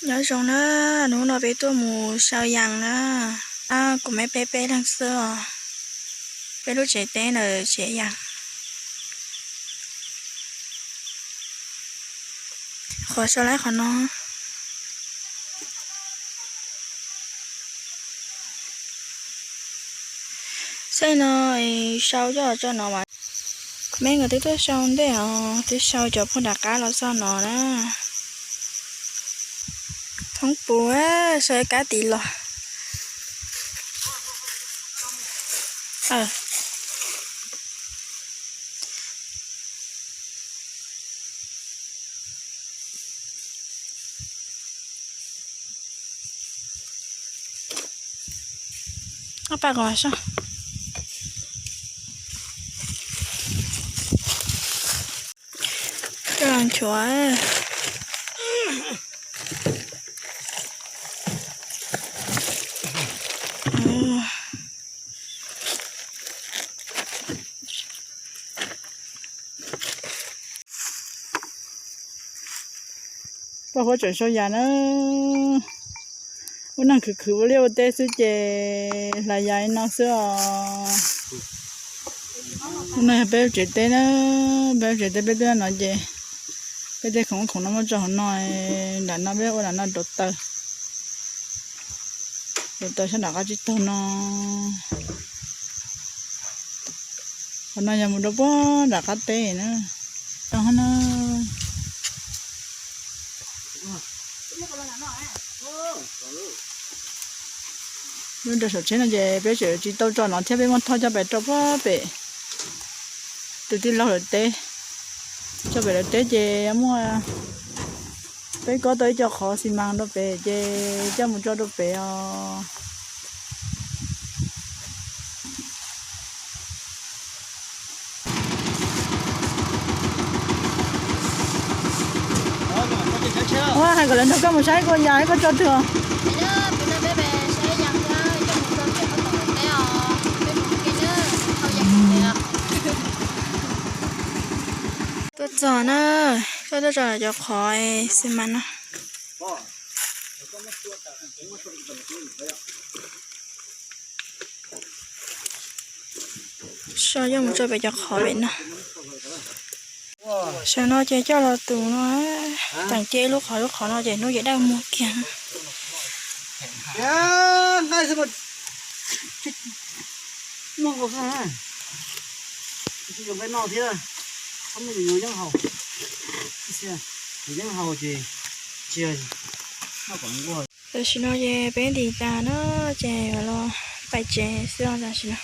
Nyob zoo na, hnub no peb tuaj mus sau yas na. Kuv me peb peb leeg xwb os. Peb lub tsev teb ntawm tsev yas. Qhov sau laib qhov no. Saib no, sau coj tso no mas. Kuv me nkawd twb tuaj sau ntej os, twb sau cov pug nram qab los txog no na. Thoob puv, sau kab tid los. Ob pab ko mas soj. Coj los nchuav. Poj Huab tseem sau yas na. Ua neeg khwv khwv ua liaj ua teb xwb ces hlais yas li no xwb os. Hnub no yog peb lub tsev teb na, peb lub tsev teb peb twb no ces peb tej khoom khoom no muab tso hauv no, nram no peb ua nram no rauv taws, rauv taws sab nram qab tsib taug no. Qhov no yog mus rau puag nram qab teb na. Lub nram saum tsheb no ces peb tseem tsis tau tso no thiab, peb muab thauj coj pem rau puag pem tus tij laug lawv teb. Tso pem lawv teb ces muaj, peb kob tau ib co qhov xi mas rau pem ces coj mus tso rau pem os. Ua hais kom lawv nrog koj mus saib koj yas ib koj tso twg os. Tuaj txog na, koj tuaj tso cov qhov xi mas no. So coj mus tso pem cov qhov pem no. Sawv no ces coj los tus no, teem cia lub qhov lub qhov no ces hnub ces daj muag kiag. Muag nkaus xwb na. Tsis yuav nqaij noj thiab, txhob muab yuav yeeb haus. Yuav yeeb haus ces tsis, noj kom nquag. Tam sim no ces peb ntim tas na, ces yuav los pais tsev xwb os tam sim no.